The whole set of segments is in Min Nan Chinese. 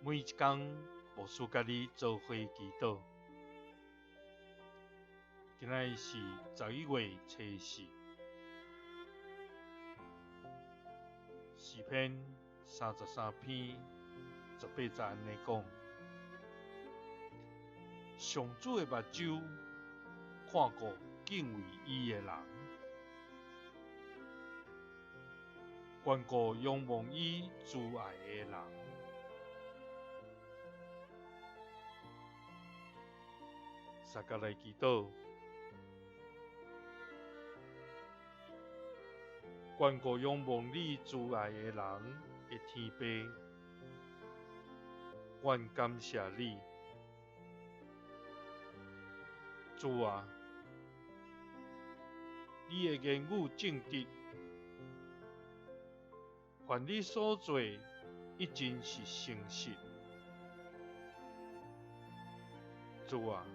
每一工，牧師佮你做伙祈禱。今仔日是11月初四，詩篇33篇18節按呢講：上主的目睭看顧敬畏伊的人，堅固仰望伊慈愛的人。相佮來祈禱，堅固仰望你慈愛的人的天父，阮感謝你，主啊，你的言語正直，凡你所做，一定是誠實。主啊，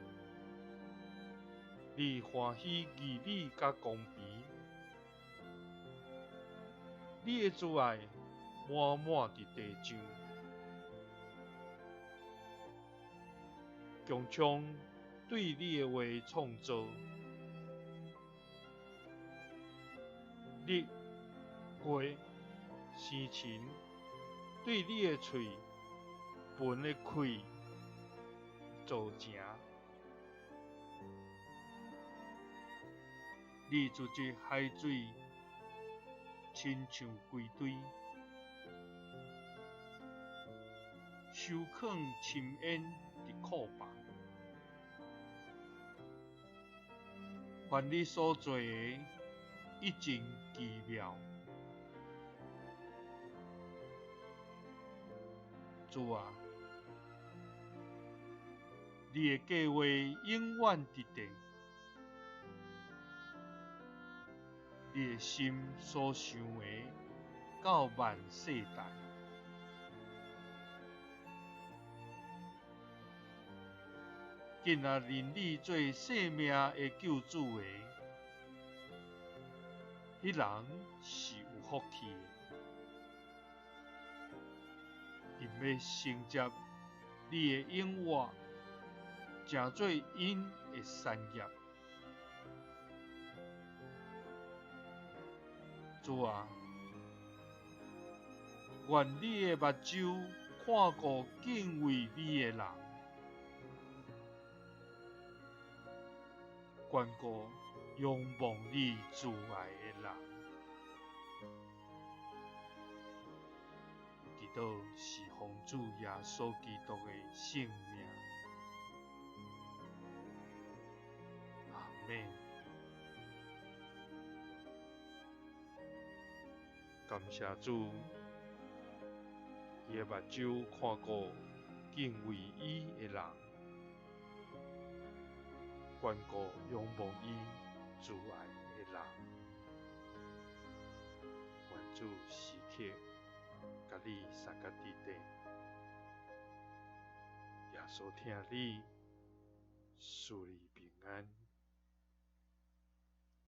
你歡喜義理佮公平，你的慈愛滿滿佇地上，強槍對你的話創造，日、月、星辰對你的喙歕的氣造成。你組織海水，親像歸堆，收藏深淵佇庫房。凡你所做的，一定奇妙。主啊，你的計劃永遠佇地，你的心所想的，到萬世代。囝仔認你做生命的救主的，彼人是有福氣的。𪜶欲承接你的永活，成做𪜶的產業。主啊，願你的目睭看顧敬畏你的人，堅固仰望你慈愛的人。祈禱是奉主耶穌基督的聖名。阿們。感謝主，伊的目睭看顧敬畏伊的人，堅固仰望伊慈愛的人。願主時刻佮你相佮佇底，耶穌疼你，賜你平安。